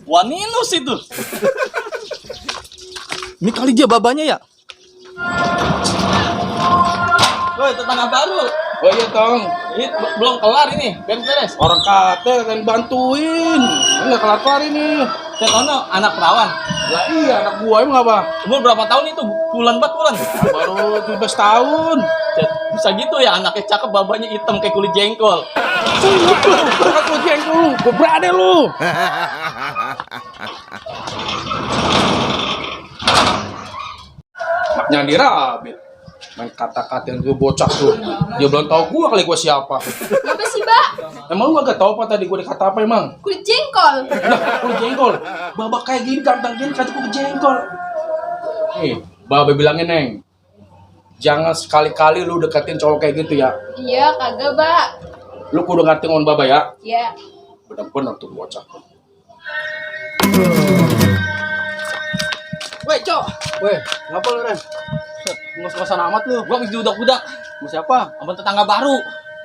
Waninus itu. Ini kali dia babanya ya? Woi, tetangga baru. Oh iya Tong, Ini belum kelar ini, beres-beres. orang kate kan bantuin, nggak kelar ini. Saya tahu anak perawan. Lah iya anak gua emang apa? Umur berapa tahun itu? Bulan. Baru 17 tahun. Bisa gitu ya, anaknya cakep, babanya hitam kayak kulit jengkol. Berangkat lu jengkol lu, gua berade lu. Maknya dirabit. Main kata-kata yang gue bocah tuh. Dia belum tahu gua kali gua siapa. Apa sih, Mbak? Emang lu gak tahu apa tadi gua dikata apa emang? Kulit jengkol. Lah, kulit jengkol. Babak kayak gini ganteng gini kata kulit jengkol. Nih, Babe bilangin Neng. Jangan sekali-kali lu deketin cowok kayak gitu ya. Iya, kagak, Mbak. Lu kudu ngerti ngomong Baba ya. Iya. Bener-bener tuh bocah. Woi, Cok. Weh, ngapa lu Ren? Ngos-ngosan amat lu. Gua habis diudak-udak Mau siapa? sama tetangga baru.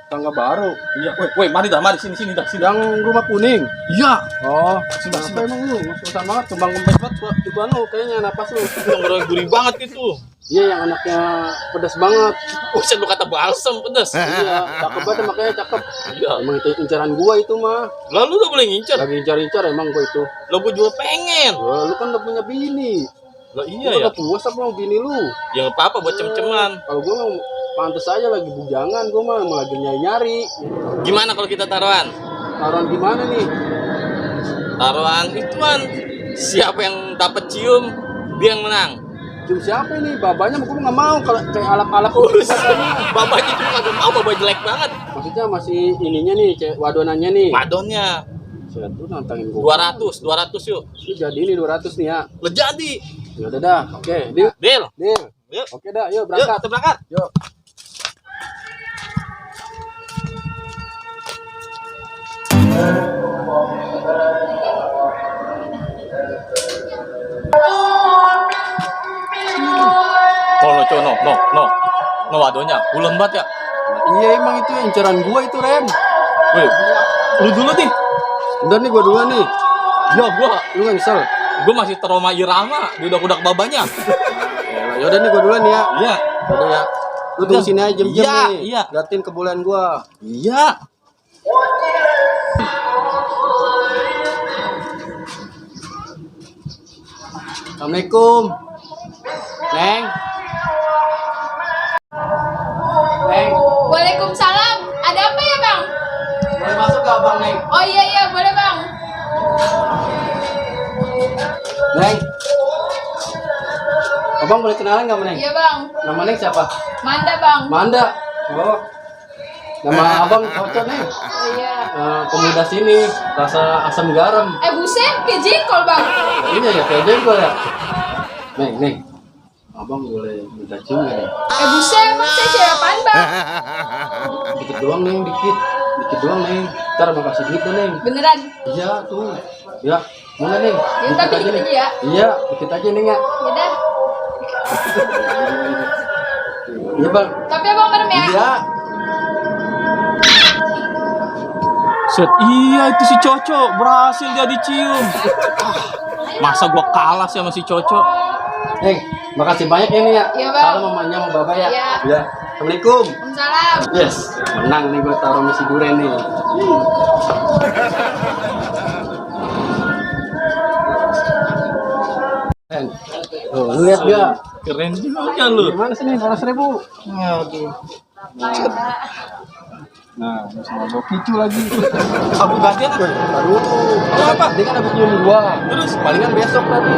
Tangga baru. Iya, woi, mari sini dah, sini. Yang rumah kuning. Iya. Oh, siapa emang lu? Ngos-ngosan banget, kembang kempes banget. Itu anu kayaknya napas lu. Yang bener gurih banget itu. Iya, yang anaknya pedas banget. Buset, lu kata balsam pedas. Iya, cakep banget makanya cakep. Iya. Emang itu incaran gua itu mah. Lalu udah boleh ngincer. Lagi incar-incar emang gua itu. Lo gua juga pengen. Wah, lu kan udah punya bini. Lah iya Lu ya. udah puas apa mau bini lu? Ya nggak apa-apa buat cem-ceman. Kalau gua mah pantes aja lagi bujangan, gua mah mau lagi nyari-nyari. Gimana kalau kita taruhan? Taruhan gimana nih? Taruhan ituan. Siapa yang dapat cium, dia yang menang. Cium siapa ini? Babanya gua nggak mau kalau kayak alap-alap Babanya cuma kagak mau, babanya jelek banget. Maksudnya masih ininya nih, cewek wadonannya nih. Madonnya Saya tuh nantangin gua. 200 yuk. Ini jadi ini 200 nih ya. Lah jadi. Ya udah dah. Oke, deal. Deal. Deal. Yuk. Oke dah, yuk Yuk, berangkat. kita berangkat. Yuk. No, wadonya. Bulan banget ya. Nah, iya emang itu incaran gua itu Ren. Woi, lu dulu nih. Udah nih gua duluan nih. Ya, Lu kan nyesel. gua masih trauma Irama, diudak-udak babanya. Ya udah nih gua duluan ya. Iya. Udah ya. Lu tunggu sini aja jam-jam Iya, nih. iya. Liatin kebolehan gua. Iya. Assalamualaikum. Neng. Neng, Waalaikumsalam. Ada apa ya, Bang? boleh masuk gak Bang Neng? Oh iya, boleh, Bang. Neng. Abang boleh kenalan gak Neng? Iya, Bang. Nama Neng siapa? Manda, Bang. Manda. Oh. Nama abang cocok Neng. Iya. Pemuda sini, rasa asam garam. Buset, kayak jengkol, Bang. Ini ya kayak jengkol ya. Neng. Abang boleh minta cium gak Neng? Buset, emang saya cewek apaan, Bang? Dikit doang Neng, dikit. Dikit doang Neng. Ntar abang kasih duit deh Neng. Beneran. Iya tuh. Ya, mana Neng? Ya, tapi dikit aja ya. Iya, dikit aja Neng ya. Yaudah. Iya Bang. Tapi Abang merem ya. Iya. Set, iya itu si Coco berhasil dia dicium. Masa gua kalah sih sama si Coco? Neng, makasih banyak ya Neng ya. Iya, Bang. Salam mamanya sama Baba ya. Iya. Iya. Assalamualaikum. Waalaikumsalam. Yes, menang nih gue taruh si Duren nih. Tuh, lu lihat gak? Keren juga lu. Gimana sih nih, 200.000? Aduh. Nah, sama gue picu lagi. Aku gantian kan? Baru tuh. Kenapa? Dia kan habis nyium gua. Terus? Palingan besok tadi.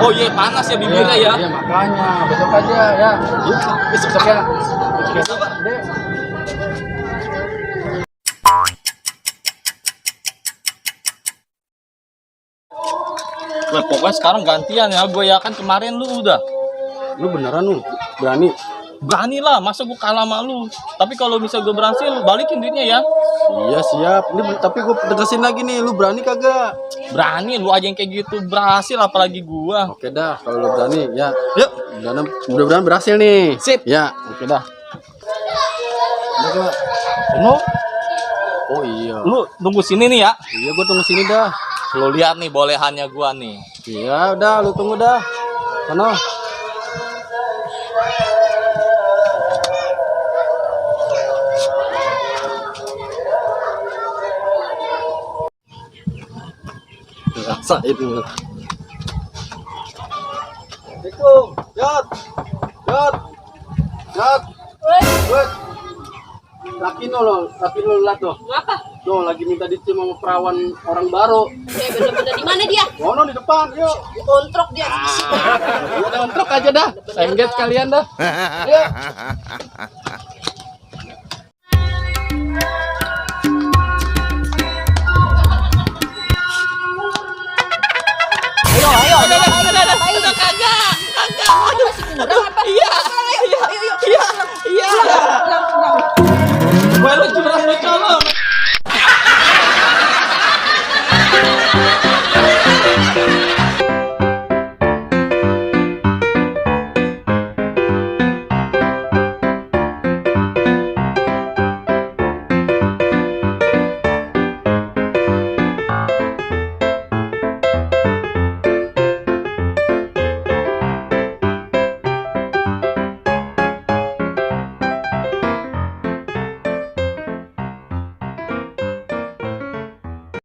Oh iya, panas ya bibirnya ya. Iya, makanya. Besok aja ya. Besok ya. Besok, Dek. Pokoknya sekarang gantian ya, gue ya kan kemarin lu udah. Lu beneran lu? Berani? Berani lah, masa gue kalah sama lu. Tapi kalau bisa gue berhasil, balikin duitnya ya. Iya siap. Ini tapi gue tegasin lagi nih, lu berani kagak? Berani, lu aja yang kayak gitu berhasil, apalagi gua. Oke dah, kalau lu berani ya. Yuk, mudah-mudahan berhasil nih. Sip. Ya, oke dah. Udah, Lu, oh iya. lu tunggu sini nih ya. Iya, gue tunggu sini dah. Lu lihat nih bolehannya gua nih. Iya, udah lu tunggu dah. Sana. Rasain lu. Assalamualaikum. Yot. Yot. Yot. Woi. Laki lo lihat tuh. Ngapa? Tuh lagi minta dicium sama perawan orang baru. Bener-bener di mana dia? Wono di depan, yuk. Kontrok dia. Udah ontrok aja dah. Engage kalian dah. Yuk.